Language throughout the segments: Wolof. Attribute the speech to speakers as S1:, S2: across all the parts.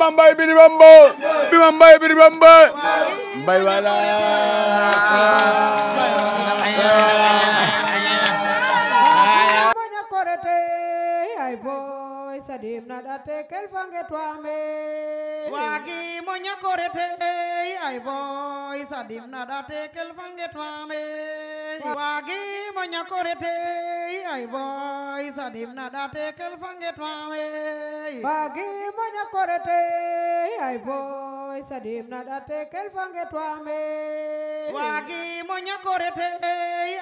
S1: Bambay biri bamba bi Bambay biri bamba mbay wala
S2: Moña korete ay boy sadim na date kel fange twame wagi moña korete ay boy sadim na date kel fange twame wagi moña korete ay boy sadim na date kel fange twame wagi moña korete ay boy sadim na date kel fange twame wagi moña korete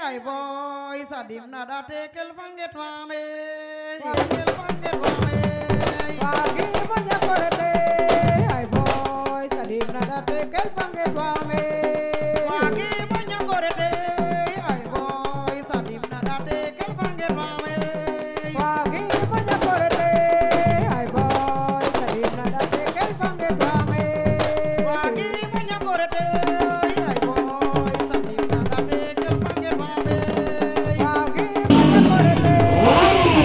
S2: ay boy sadim na date kel fange twame kel fange twame wagi moña korete ay boy sadim na date kel fange twame wagi moña korete ay boy sadim na date kel fange twame wagi moña korete ay boy sadim na date kel fange twame wagi moña korete ay boy sadim na date kel fange twame wagi moña korete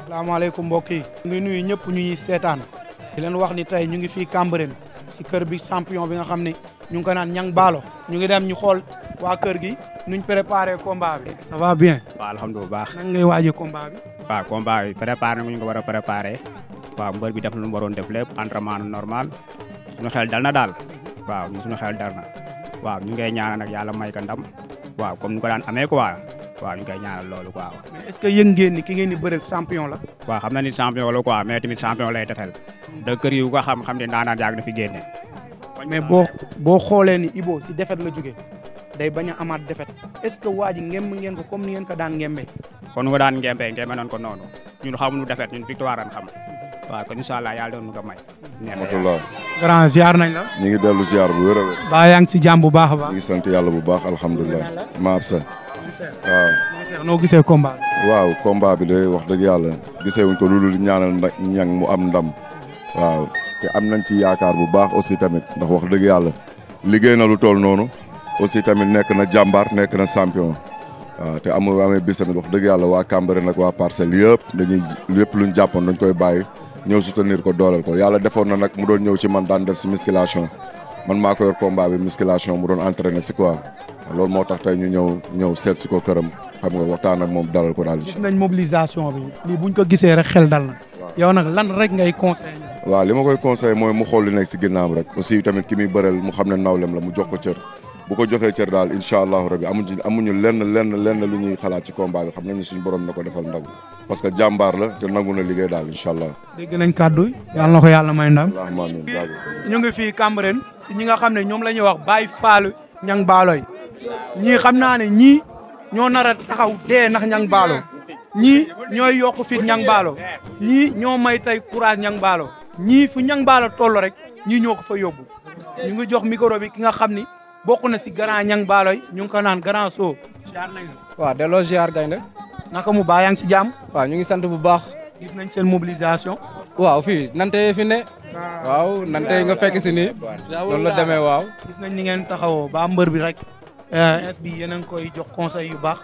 S3: Assalamualaikum mbokk yi ngi nuyu ñëpp ñu ñuy seetaan di leen wax ni tey ñu ngi fii Cambérène si kër bi champion bi nga xam ne ñu ngi ko naan Niang Ballo ñu ngi dem ñu xool waa kër gi nuñ préparé combat bi. ça va bien.
S4: waaw alhamdulilah bu baax.
S3: nan ngay waajee combat bi.
S4: waaw combat bi préparé nañu ko war a préparé waaw mbër bi def na lu mu waroon def lépp entraînement normal suñu xel dal na daal waaw suñu xel dal na waaw ñu ngay ñaanal nag yàlla may ka ndam waaw comme ni ko daan amee quoi. waaw ñu koy ñaanal loolu quoi.
S3: mais est-ce que yëg ngeen ni ki ngeen di bëreel champion la.
S4: waaw xam na ni champion la quoi mais tamit champion lay defal da kër yu ko xam ne daanaan yàgg na fi génne.
S3: mais boo xoolee ni Ibo si défaite la jógee day bañ a amaat défaite est-ce que waa ji ngemb ngeen ko comme ni ngeen ko daan ngembee.
S4: kon nu ko daan ngembee ngembee noonu ko noonu ñun xamuñu défaite ñun victoire an xam waaw kon incha allah yàlla doon nu ko may.
S5: alhamdulilah.
S3: grand ziar nañ la.
S5: ñu ngi dellu ziar bu wér a wér.
S3: baa yaa ngi si jàmm bu baax a baax.
S5: ñu ngi sant yàlla bu baax alhamdulilah. maab sa waaw.
S3: noo gisee combat bi.
S5: waaw combat bi de wax dëgg yàlla gisee wuñ ko lu dul ñaanal Niang mu am ndam waaw te am nañ ci yaakaar bu baax aussi tamit ndax wax dëgg yàlla liggéey na lu toll noonu aussi tamit nekk na jàmbaar nekk na champion waaw te amee bis tamit wax dëgg yàlla waa Cambérène nag waa Parcelles yëpp dañuy lépp luñ jàppoon dañ koy bàyyi ñëw soutenir ko dooleel ko yàlla defoon na nag mu doon ñëw ci man daan def si musculation man maa ko yor combat bi musculation mu doon entraîné si quoi loolu moo tax tey ñu ñëw seet si ko këram xam nga waxtaan ak moom dalal ko daal.
S3: gis nañ mobilisation bi lii buñ ko gisee rek xel dal na. yow nag lan rek ngay conseillé.
S5: waaw li ma koy conseillé mooy mu xool li nekk si ginnaam rek aussi tamit ki muy bëreel mu xam ne nawlem la mu jox ko cër bu ko joxee cër daal incha allahu rabi amuñu lenn lu ñuy xalaat ci combat bi xam nañu suñu borom na ko defal ndaw parce que jàmbaar la te nangu na liggéey daal incha allah.
S3: dégg nañ kàddu yàlla na ko yàlla may ndam.
S5: amiin
S3: ñu ngi fii Cambérène si ñi nga xam ne ñoom la ñuy wax Baye Fall Niang Ballo yi ñii xam naa ne ñii ñoo nar a taxaw dee ndax Niang Ballo ñii ñooy yokk fit Niang Ballo ñii ñoo may tey courage Niang Ballo ñii fu Niang Ballo toll rek ñii ñoo ko fa yóbbu ñu ngi jox micro bi ki nga xam ni bokk na si grand Niang Ballo yi ñu ngi ko naan grand soo ziar nañ la.
S6: waaw delloo ziar gaynde
S3: naka mu baa yaa ngi si jàmm.
S6: waaw ñu ngi sant bu baax.
S3: gis nañ seen mobilisation.
S6: waaw fii nante fi ne. waaw nante nga fekk si nii. loolu la demee waaw.
S3: gis nañ ni ngeen taxawoo ba mbër bi rek. es bi yéen a ngi koy jox conseil yu baax.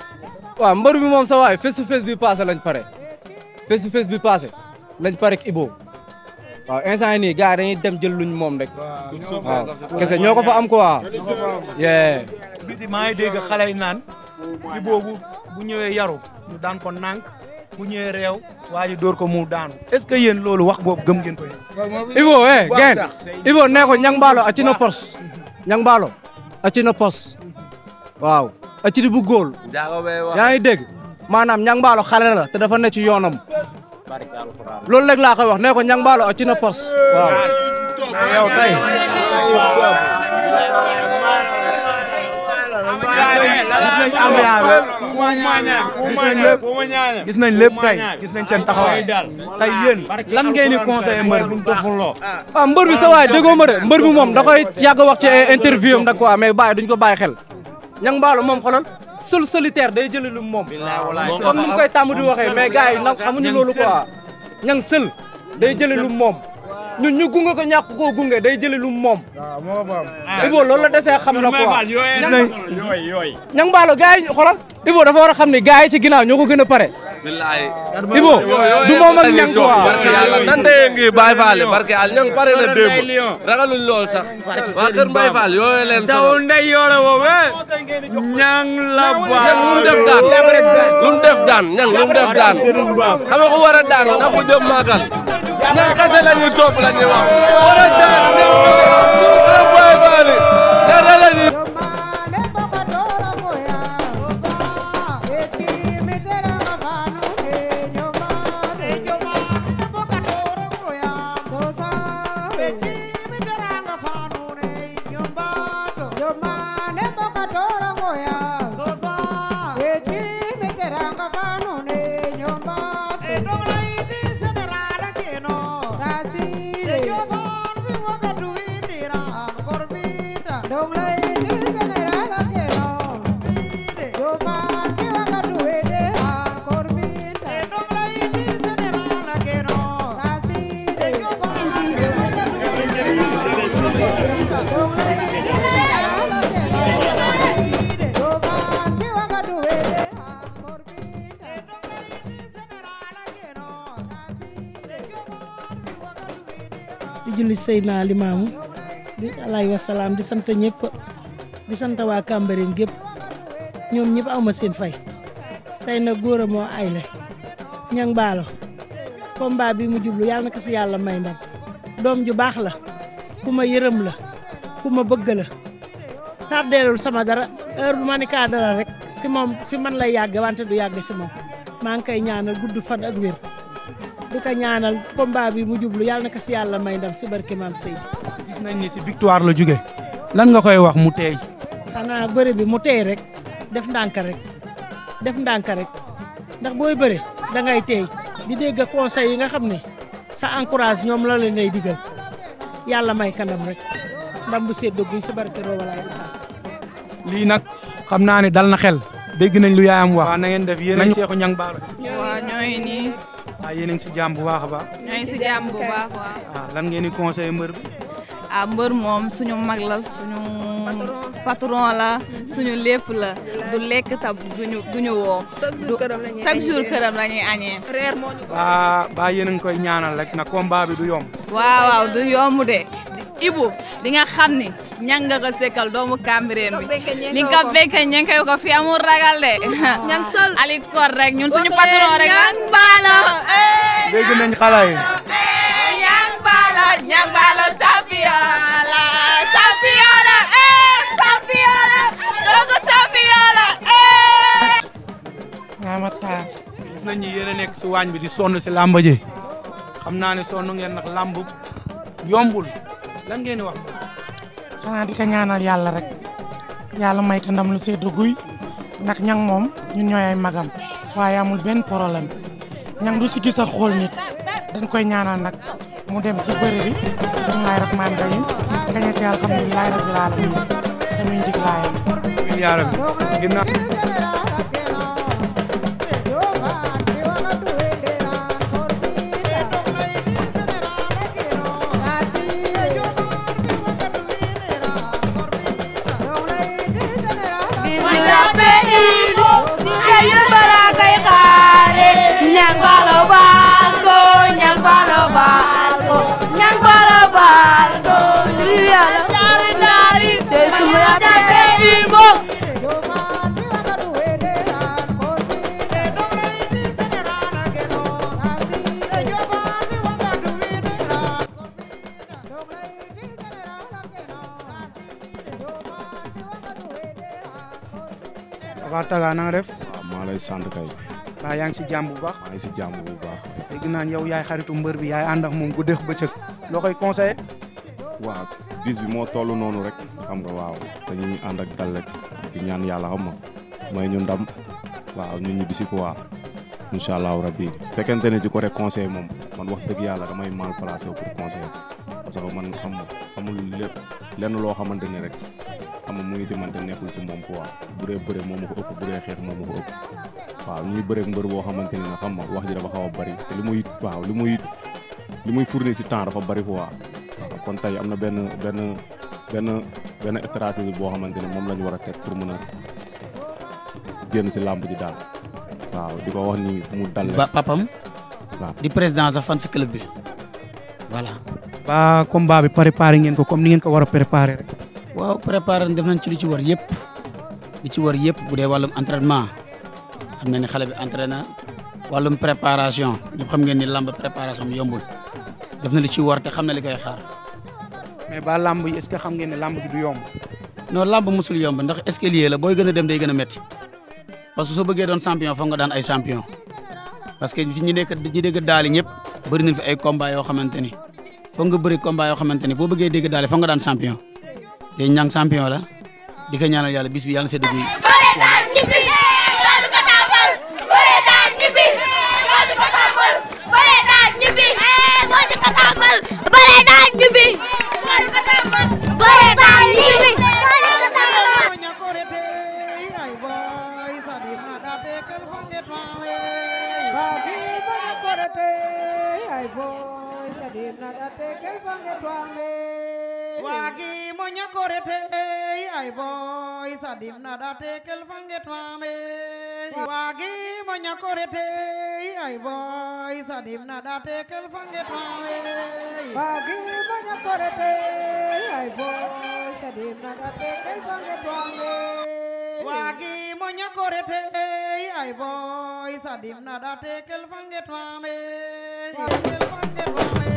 S6: waaw mbër bi moom sa waay face to face bi passé lañ pare. face to face bi passé lañ pare ak Ibo. waaw instant yii nii gars yi dañuy dem jël luñ moom rek waaw kese ñoo ko fa am quoi. yee.
S3: biti maa ngi dégg xale yi naan i boobu bu ñëwee yaru ñu daan ko nànk bu ñëwee réew waa ji dóor ko mu daanu est-ce que yéen loolu wax boobu gëm ngeen ko yéen.
S6: Ibo gen Ibo nee ko Niang Ballo a cina pos Niang Ballo a cina pos waaw a ci di bu góol yaa ngi dégg maanaam Niang Ballo xale la te dafa ne ci yoonam loolu rek laa koy wax nee ko Niang Ballo a cina pos waaw.
S3: yow tey gis nañ lépp tey gis nañ seen taxawaay tey yéen lan ngeen di conseiller mbër bi
S6: mbër bi sa waay déggoo ma de mbër bi moom da koy yàgg wax ci interview am nag quoi mais bàyyi duñ ko bàyyi xel Niang Ballo moom xoolal solitaire day jëli lu moom comme ni mu koy tàmm di waxee mais gars yi nag xamuñu loolu quoi Niang seul day jëli lu moom ñun ñu gunge ko ñàkk koo gunge day jëli lu moom. waaw moo ko am. Ibo loolu la desee xam na quoi Niang Ballo gars yi xoolal Ibo dafa war a xam ne gars yi ci ginnaaw ñoo ko gën a pare. billaay Ibo du moom ak Niang quoi.
S7: barke yàlla nan de ngi Baye Fall barke yàlla Niang pare na démb ragaluñ lool sax waa kër Baye Fall yooyu leen solo.
S1: taw ndey yoole woowe Niang la ba
S7: Niang lu mu def daan lu mu def daan Niang lu mu def daan xam nga ko war a daan na ko jëm màggal Niang kese la ñuy topp la ñuy wax war a daan Baye Fall dara la ñuy
S8: di julli Seydina Limaamu di alayhi wasalaam di sant ñëpp di sant waa Cambérène gépp ñoom ñëpp awma seen fay tey na góor a moo ayle Niang Ballo combat bi mu jublu yàlla na ko si yàlla may ndam doom ju baax la ku ma yërëm la ku ma bëgg la tardeelul sama dara heure bu ma ni kaa dara rek si moom si man lay yàgg wante du yàgg si moom maa ngi koy ñaanal gudd fan ak wér di ko ñaanal combat bi mu jublu yàlla na ko si yàlla may ndam si barke Maam Seydi.
S3: gis nañ ni si victoire la jóge lan nga koy wax mu teey.
S8: xanaa bëre bi mu teey rek def ndànk rek ndax booy bëre da ngay teey di dégg conseil yi nga xam ne sa encourage ñoom la leen ngay digal yàlla may kanam rek ndam bu sedd guy si barke Roobalaay Isa.
S3: lii nag xam naa ne dal na xel dégg nañ lu yaayam wax. na ngeen def yéen a seexu Niang Ballo.
S9: waaw ñooy nii.
S3: yéen a ngi si jàmm bu baax a baax.
S9: ñooy si jàmm bu baax waaw.
S3: lan ngeen di conseillé mbër bi.
S9: mbër moom suñu mag la suñu patron la suñu lépp la du lekk tab duñu woo. chaque jour këram la ñuy añee. reer moo ñu ko.
S3: ba yéen a ngi koy ñaanal rek na combat bi du yomb.
S9: waaw du yomb de Ibu di nga xam ni Niang nga ko sekkal doomu Cambérène bi li nga ko béykat ña ko fi amul ragal de. Niang sol ali kor rek ñun suñu patron rek. Niang Ballo.
S3: dégg nañ xale yi.
S9: Niang Ballo Sapiola korogo Sapiola.
S2: Mama Tar.
S3: gis nañ ni yéen a nekk si waañ bi di sonn si làmb ji xam naa ne sonn ngeen ndax làmb yombul lan ngeen di wax.
S2: xanaa di ko ñaanal yàlla rek yàlla may ko ndam lu sedd guy ndax Niang moom ñun ñooy ay magam waaye amul benn problème Niang du si gis a xool nit dañ koy ñaanal nag mu dem si bëri bi bismillaahi rahmaani rahiim gañe si alhamdulillaahi rabbil aalamiin damuy njëg laayam
S3: yaaram ginnaaw
S10: Niang Ballo baal ko Niang Ballo baal ko
S3: Tapha Taga na nga def.
S10: waaw maa lay sant kay.
S3: waaw yaa ngi si jàmm bu baax.
S10: maa ngi si jàmm bu baax.
S3: dégg naa yow yaay xaritu mbër bi yaay ànd ak moom guddeeg bëccëg loo koy conseillé.
S10: waaw bis bi moo toll noonu rek xam nga waaw dañuy ànd ak dal rek di ñaan yàlla xam nga may ñu ndam waaw ñu ñibbi si quoi incha allahu rabbi fekkente ne di ko rek conseil moom man wax dëgg yàlla damay mal placé pour conseil parce que man amul lépp lenn loo xamante ne rek xam nga mu ngi demante nekkul ci moom quoi bu dee bëre moom ma ko ëpp bu dee xeex moom ma ko ëpp waaw ñuy bëreeg mbër boo xamante ne nag xam nga wax ji dafa xaw a bari te li muy fournir si temps dafa bari quoi waaw kon tey am na benn stratégie boo xamante ne moom la ñu war a teg pour mën a génn si làmb ji daal waaw di ko wax ni mu dal
S11: ba papam
S10: waaw
S11: di président sa fan si club bi voilà.
S3: ba combat bi préparé ngeen ko comme ni ngeen ko war a préparé rek.
S11: waaw préparé def nañ ci li ci war yëpp bu dee wàllum entraînement xam nga ni xale bi entraîné wàllum préparation ñëpp xam ngeen ni lamb préparation bi yombul def na li ci war te xam na li koy xaar.
S3: mais ba lamb yi est-ce que xam ngeen ne lamb bi du yomb.
S11: non lamb musul yomb ndax escalier la booy gën a dem day gën a métti parce que soo bëggee doon champion foog nga daan ay champion parce que fi ñi dégg daali ñëpp bëri nañ fi ay combat yoo xamante ni foog nga bëri combat yoo xamante ni boo bëggee dégg daali foog nga daan champion te ñang champion la di ko ñaanal yàlla bis bi yàlla na sedd guy.
S2: Wagi moña korete ay boy sadim nada tekel fanget mame wagi moña korete ay boy sadim nada tekel fanget mame wagi moña korete ay boy sadim nada tekel fanget mame wagi moña korete ay boy sadim nada tekel fanget mame tekel fanget mame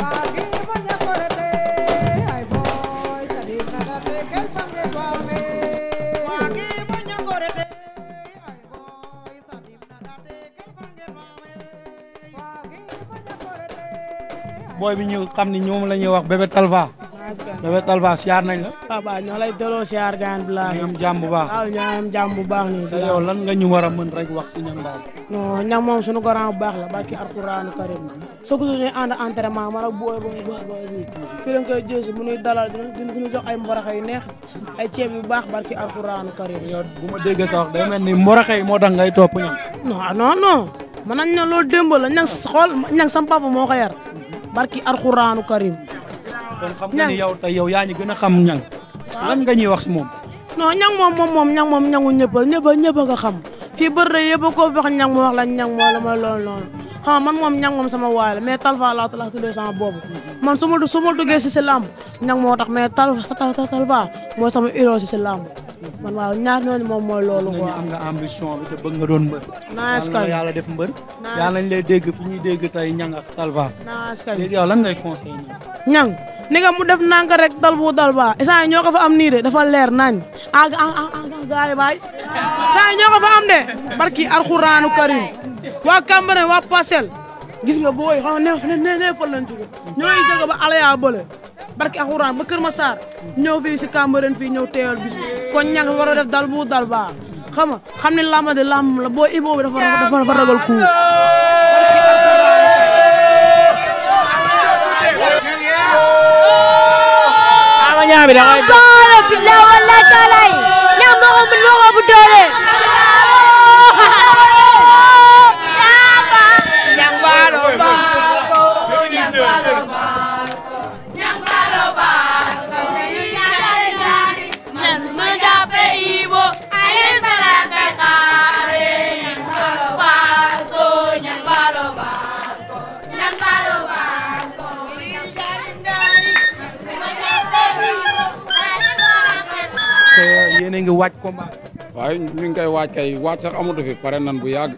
S2: wagi moña korete
S3: booy bi ñu xam ni ñoom la ñuy wax Bébé Talfa. Bébé Talfa siyaar nañ la.
S12: papa ñoo lay delloo siyaar gaan bilaahi.
S3: ñoom jàmm bu baax.
S12: waaw ñoo am jàmm bu baax nii.
S3: te yow lan nga ñu war a mën rek wax si ñoom daal.
S12: non ñam moom suñu grand bu baax la barki alquraan karim soo ko ñuy ànd entraînement man ak booy bi fii lañ koy jësi mu nuy dalal dina jox ay mboroxe yu neex ay ceeb yu baax barki alquraan karim.
S3: yow bu ma déggee sa wax day mel ni mboroxe yi moo tax ngay topp ñam.
S12: non man nañ ne loolu démb la ñang xool ñang sam papa moo ko yar barki alquraanu karim.
S3: kon xam nga ni yow tey yow yaa ñu gën a xam ñang lan nga ñuy wax si moom.
S12: non ñang moom ñangu ñëpp nga xam fii bëri yëpp ko wax ñang moo wax la ñang moo la ma loolu xam man moom ñang moom sama waay la mais Talfa laa tuddee sama boobu man su ma duggee si lamb ñang moo tax mais Talfa moo sama héros si lamb man waaw ñaar ñooñu moom mooy loolu quoi.
S3: am nga ambition bi te bëgg nga doon mbër.
S12: naas kay
S3: yàlla def mbër. yàlla nañ lay dégg fi ñuy dégg tey ñang ak Talfa.
S12: naas kay
S3: léegi yow lan ngay conseillé
S12: ñang ni nga mu def nanka rek dal bu dal ba instant ñoo ko fa am nii de dafa leer nañ gaay baay saa ñoo ko fa am de barki alxuraanu karim waa Cambérène waa Parcelles gis nga booy xam ne fal lañ jóge ñooy jóge ba alaya bële barki alxuraan ba Kër Massar ñëw fii si Cambérène fii ñëw teewal bis bi kon ñang war a def dal bu dal ba xam ne lamba de lamb la boo iboo bi dafa ragal ku
S6: ñaa bi da ngay
S13: doole bi la wala talay ñaa moo ko bu doole ñang baalo ñang sunu jàppe ibo ay baraka xaare ñang baalo
S3: yéen a ngi waaj combat.
S14: waaw ñu ngi koy waaj kay waaj sax amatu fi pare nan bu yàgg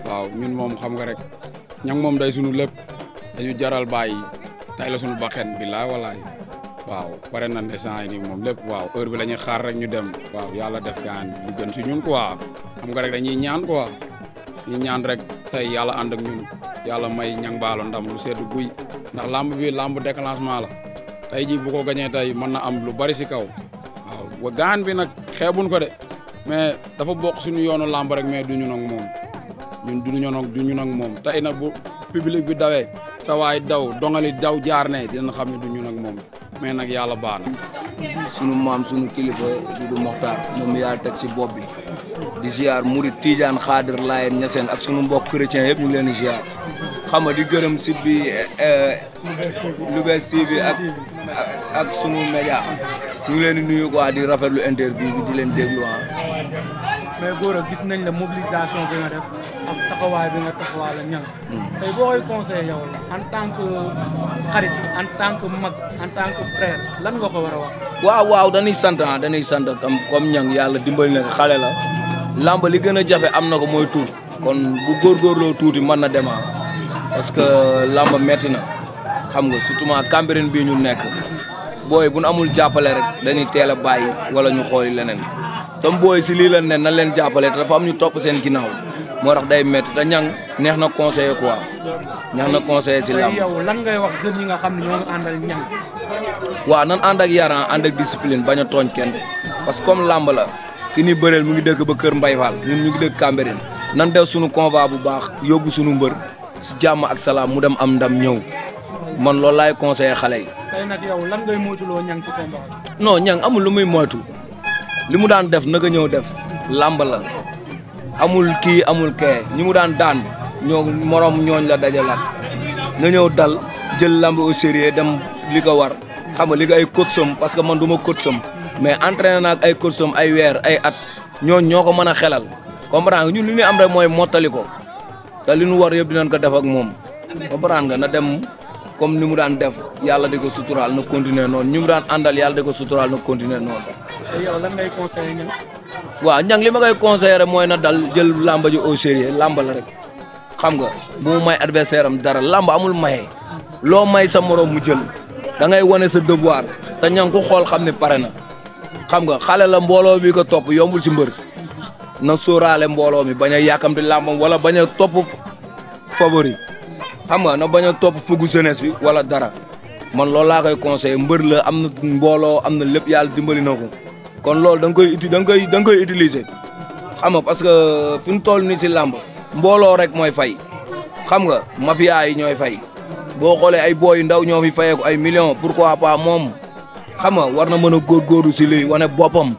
S14: waaw ñun moom xam nga rek ñang moom day sunu lépp dañu jaral bàyyi tay la sunu baxen billaay walaay waaw pare nañ échange yi nii moom lépp waaw heure bi la ñuy xaar rek ñu dem waaw yàlla def gaan li gën si ñun quoi xam nga rek dañuy ñaan quoi ñu ñaan rek tey yàlla ànd ak ñun yàlla may Niang Ballo ndam lu seddu guy ndax lamb bi lamb déclenchement la tey ji bu ko gañee tey mën na am lu bari si kaw waaw wa gaan bi nag xeebuñ ko de mais dafa bokk suñu yoonu lamb rek mais du ñu nag moom ñun du ñu nag moom tey nag bu public bi dawee sa waay daw dongali daw jaar ne dina xam ne du ñu nag moom mais nag yàlla baax na.
S15: sunu maam sunu kilifa Dudu Mokhtar moom yaa teg si bopp bi di ziar Murid Tidiane Xaadir Laayeen Ñaseen ak sunu mbokk chrétien yëpp ñu ngi leen di ziar xam nga di gërëm site bi Lou'Bess TV ak sunu média ñu ngi leen di nuyu quoi di rafetlu interview bi di leen déglu
S3: mais góor a gis nañ la mobilisation bi nga def ak taxawaay bi nga taxawaay la Niang tey boo koy conseillé yow la en tant que xarit en tant que mag en tant que frère lan nga ko war a wax.
S15: waaw dañuy sant tam comme Niang yàlla dimbali na xale la lamb li gën a jafe am na ko mooy tuut kon bu góorgóorloo tuuti mën na dem parce que lamb metti na xam nga surtout ma Cambérène bii ñu nekk booy bu nu amul jàppale rek dañuy teel a bàyyi wala ñu xooli leneen. tam booy si lii la ne na leen jàppale te dafa am ñu topp seen ginnaaw moo tax day métti te Niang neex na conseiller quoi neex na conseiller si lamb.
S3: yow lan ngay wax jeunes yi nga xam ne ñoo ngi àndal Niang.
S15: waaw nan ànd ak yaran ànd ak discipline bañ a tooñ kenn parce que comme lamb la ki ni bëreel mu ngi dëkk ba Kër Mbaye Fall ñun ñu ngi dëkk Cambérène nan def suñu convoi bu baax yóbbu suñu mbër si jàmm ak salaam mu dem am ndam ñëw man loolu laay conseiller xale yi.
S3: tey nag yow lan ngay moytuloo Niang si combat.
S15: non Niang amul lu muy moytu. li mu daan def naka ñëw def làmb la amul kii amul kee ñi mu daan ñoo morom ñooñ la dajalaat nga ñëw dal jël làmb au sérieux dem li ko war xam nga li ko ay coacham parce que man du ma coacham mais entraîné naa ak ay coacham ay weer ay at ñoo ko mën a xelal comprendre nga ñun li ñu am rek mooy mottali ko te li ñu war yëpp dinañ ko def ak moom comprendre nga na dem comme ni mu daan def yàlla di ko suturaal na continuer noonu ñu mu daan àndal yàlla di ko suturaal na continuer noonu.
S3: yow lan ngay conseillé Niang.
S15: waaw Niang li ma koy conseillé rek mooy na dal jël lamba ji au sérieux lamba la rek xam nga bu mu may adversaire am dara lamba amul maye loo may sa morom mu jël da ngay wane sa devoir te Niang ku xool xam ne pare na xam nga xale la mbooloo bi ko topp yombul si mbër na sóoraale mbooloo mi bañ a yàkkamti lambam wala bañ a topp favori xam nga na bañ a topp fugu jeunesse bi wala dara man loolu laa koy conseillé mbër la am na mbooloo am na lépp yàlla dimbali na ko. kon loolu da nga koy utiliser xam nga parce que fi mu toll nii si làmb mbooloo rek mooy fay xam nga mafia yi ñooy fay boo xoolee ay booy yu ndaw ñoo fi fayee ko ay millions pourquoi pas moom xam nga war na mën a góorgóorlu si lii wane boppam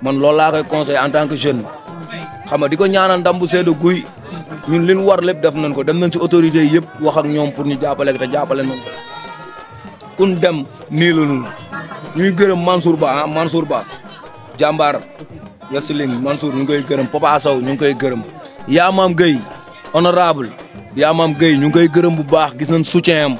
S15: man loolu laa koy conseillé en tant que jeune xam nga di ko ñaanal ndam bu seddu guy ñun li ñu war lépp def nañ ko dem nañ si autorités yëpp wax ak ñoom pour ñu jàppale te jàppale nañ ko kun dem nii la ñu ñuy gërëm Mansour Ba jàmbaar Wrestling Mansour ñu ngi koy gërëm Papa Sow ñu ngi koy gërëm Yaamam Gueye honorable Yaamam Gueye ñu ngi koy gërëm bu baax gis nañ soutien am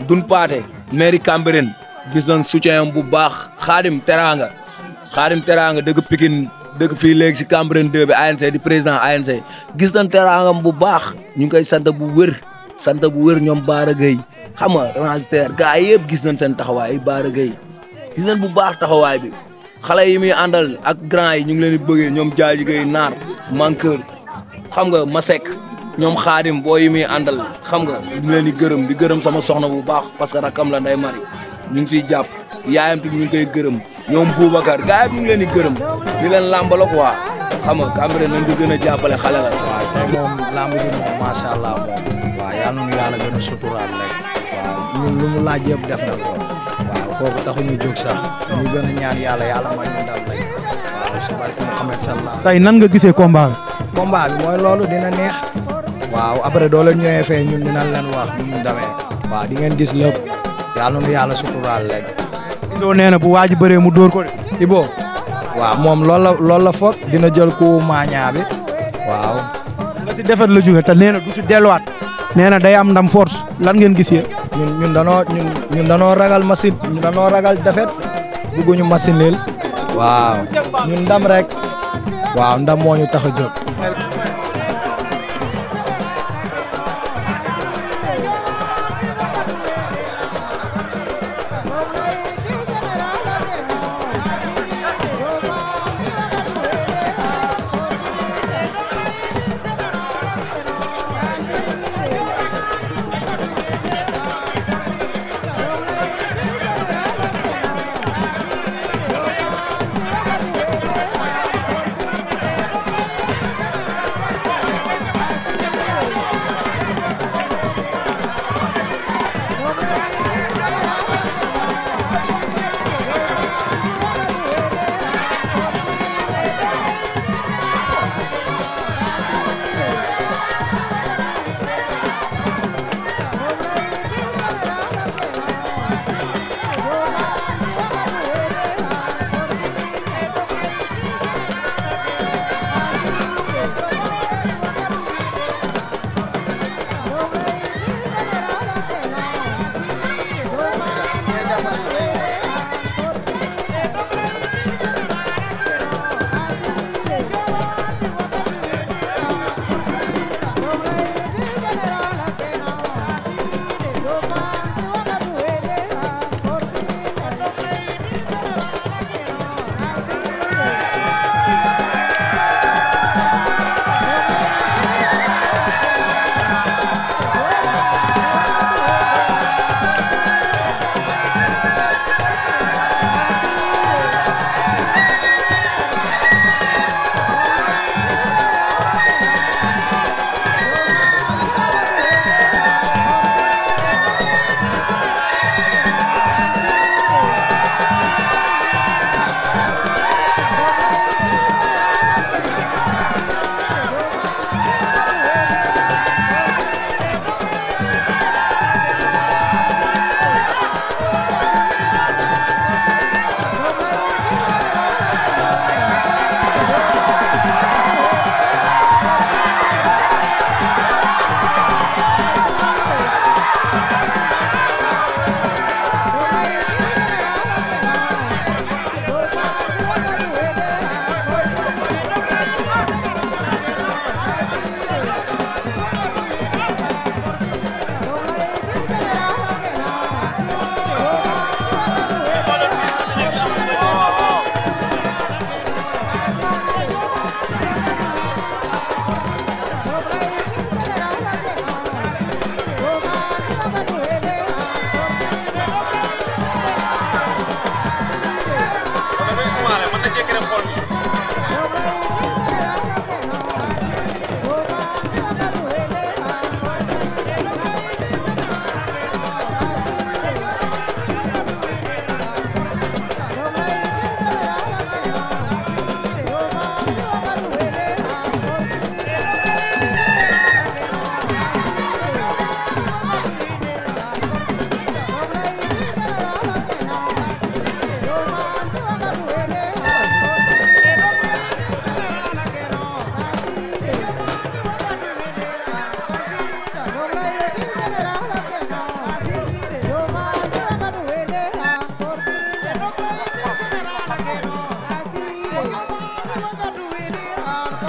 S15: Dun Paate mairie Cambérène gis nañ soutien am bu baax Khadim Teranga dëgg Pikine dëgg fii léegi si Cambérène 2 bi ANC di président ANC gis nañ terangam bu baax ñu ngi koy sant bu wër ñoom Baara Gueye xam nga transitaire gars yëpp gis nañ seen taxawaay Baara Gueye gis nañ bu baax taxawaay bi xale yi muy àndal ak grand yi ñu ngi leen di bëggee ñoom jaaji gay naar manqueur xam nga Masek ñoom xaadim boo yi muy àndal xam nga ñu leen di gërëm sama soxna bu baax parce que rakam la nday mari ñu ngi siy jàpp yaayam tamit ñu ngi koy gërëm ñoom Boubacar gars yi ñu ngi leen di gërëm di leen làmbala quoi xam nga Cambérène nañ ko gën a jàppale xale la.
S16: waaw tey moom làmb ji moom macha allah moom waaw yal na nu yàlla gën a suturaal rek waaw ñun lu mu laaj yëpp def na ko waaw kooku taxu ñu jóg sax ñu gën a ñaan yàlla may ñu dal rek waaw si barke Muhammad sallallahu.
S3: tey nan nga gisee combat bi.
S16: combat bi mooy loolu dina neex waaw après doo leen ñëwee fee ñun dinañ leen wax nu mu demee waaw di ngeen gis lépp yal na nu yàlla suturaal rek.
S3: Ibo nee na bu waaj bëree mu dóor ko de.
S16: Ibo waaw moom loolu la foog dina jël ku maañaa bi waaw.
S3: nga si defet la jóge te nee na du si delluwaat. nee na day am ndam force lan ngeen gis yéen.
S16: ñun danoo ragal machine ñun danoo ragal defet bëgguñu machine leel waaw ñun ndam rek waaw ndam moo ñu tax a jóg.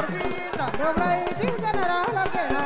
S2: Dobra iti general ke na